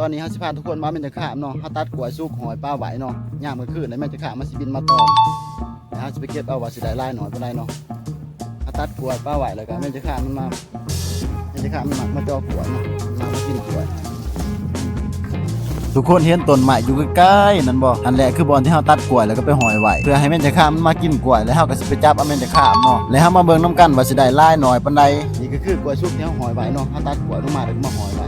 ຕອນນີ້ເຮົາຊິພາທຸກຄົນມາເມັນຈະຂ້າມເນາະ. ເຮົາຕັດກ້ວຍສຸກຫ້ອຍປະໄວ້ເນາະ. ຍາມກາງຄືນແລ້ວແມງຈະຂ້າມມັນຊິບິນມາຕອມ. ແລ້ວເຮົາຊິໄປເກັບເອົາວ່າຊິໄດ້ຫຼາຍໜ້ອຍປານໃດເນາະ. ເຮົາຕັດກ້ວຍປະໄວ້ ແລ້ວກໍແມງຈະຂ້າມມັນມາ ແມງຈະຂ້າມມັນມັກມາເຈາະກ້ວຍເນາະ. ມັນມາກິນກ້ວຍ. ທຸກຄົນເຫັນຕົ້ນໄມ້ຢູ່ໃກ້ໆນັ້ນບໍ່? ອັນແຫຼະຄືບ່ອນທີ່ເຮົາຕັດກ້ວຍແລ້ວກໍໄປຫ້ອຍໄວ້ ເພື່ອໃຫ້ແມງຈະຂ້າມມັນມາກິນກ້ວຍ ແລ້ວເຮົາກໍຊິໄປຈັບເອົາແມງຈະຂ້າມເນາະ. ແລ້ວເຮົາມາເບິ່ງນຳກັນວ່າຊິໄດ້ຫຼາຍໜ້ອຍປານໃດ. ນີ້ກໍຄືກ້ວຍສຸກທີ່ເຮົາຫ້ອຍໄວ້ເນາະ. ເຮົາຕັດກ້ວຍລົງມາແລ້ວກໍມາຫ້ອຍໄວ້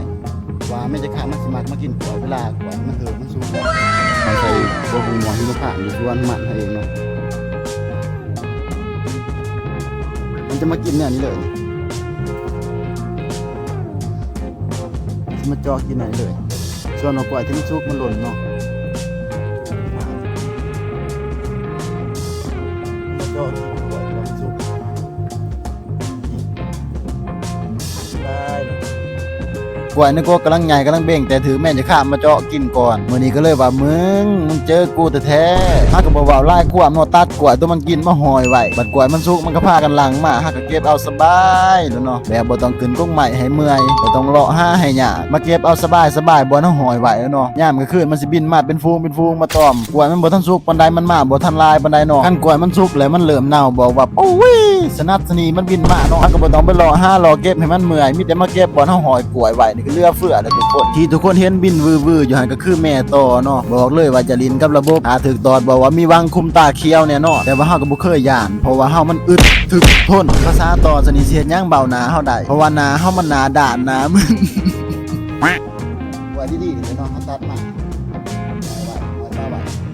ວ່າແມງຈະຂ້າມມັນຊິມັກມາກິນກ້ວຍເວລາກ້ວຍມັນເຫີມມັນສຸກ. ເຮົາໃສ່ບໍ່ຫຸ່ງໝໍ້ຫິມະພານຢູ່ສວນມັນເຮົາເອງເນາະ. ມັນຈະມາກິນແນວນີ້ເລີຍ ມັນຈະມາເຈາະກິນແນວນີ້ເລີຍ. ສ່ວນວ່າກ້ວຍທີ່ມັນສຸກມັນຫຼົ່ນເນາະ. ເຈາະກິນກ້ວຍທີ່ມັນສຸກ. ກ້ວຍໃນກົກກຳລັງໃຫຍ່ກຳລັງເບັ່ງ ແຕ່ຖືກແມງຈະຂ້າມມາເຈາະກິນກ່ອນ. ມື້ນີ້ກໍເລີຍວ່າ ມຶງ ມຶງເຈີກູແທ້ໆ. ເຮົາກໍບໍ່ເວົ້າຫຼາຍຄວາມເນາະ ຕັດກ້ວຍຕົວມັນກິນມາຫ້ອຍໄວ້. ບັດກ້ວຍມັນສຸກມັນກໍພາກັນຫຼັ່ງມາ ເຮົາກໍເກັບເອົາສະບາຍແລ້ວເນາະ. ແບບບໍ່ຕ້ອງຂຶ້ນກົກໄມ້ໃຫ້ເມື່ອຍ ບໍ່ຕ້ອງເລາະຫາໃຫ້ຍາກ ມາເກັບເອົາສະບາຍໆ ບ່ອນເຮົາຫ້ອຍໄວ້ແລ້ວເນາະ. ຍາມກາງຄືນມັນຊິບິນມາເປັນຝູງເປັນຝູງມາຕອມ. ກ້ວຍມັນບໍ່ທັນສຸກປານໃດ ມັນມາບໍ່ທັນຫຼາຍປານໃດເນາະ. ຄັນກ້ວຍມັນສຸກແລ້ວມັນເລີ່ມເນົ່າ ບອກວ່າ ໂອ້ຍ ສະໜັດສະໜີ ມັນບິນມາເນາະ. ເຮົາກໍບໍ່ຕ້ອງໄປເລາະຫາເລາະເກັບໃຫ້ມັນເມື່ອຍ ມີແຕ່ມາເກັບບ່ອນເຮົາຫ້ອຍກ້ວຍໄວ້ນີ້ກໍເຫຼືອເຟືອແລ້ວທຸກຄົນ. ທີ່ທຸກຄົນເຫັນບິນວືໆຢູ່ຫັ້ນກໍຄືແມ່ຕໍ່ເນາະ. ບອກເລີຍວ່າຢ່າຫຼິ້ນກັບລະບົບ ຖ້າຖືກຕອດບອກວ່າມີວັງຄຸມຕາຂຽວແນ່ນອນ. ແຕ່ວ່າເຮົາກໍບໍ່ເຄີຍຢ້ານ ເພາະວ່າເຮົາມັນອຶດ ທຶກ ທົນ. ພາສາຕໍ່ຊະນີ້ຊິເຮັດຫຍັງເບົາໜ້າເຮົາໄດ້ ເພາະວ່າໜ້າເຮົາມັນໜ້າດ້ານໜ້າມຶນ. ກວດດີໆເລີຍເນາະ ເຮົາຕັດມາ ໄວ້ ໄວ້ ໄວ້.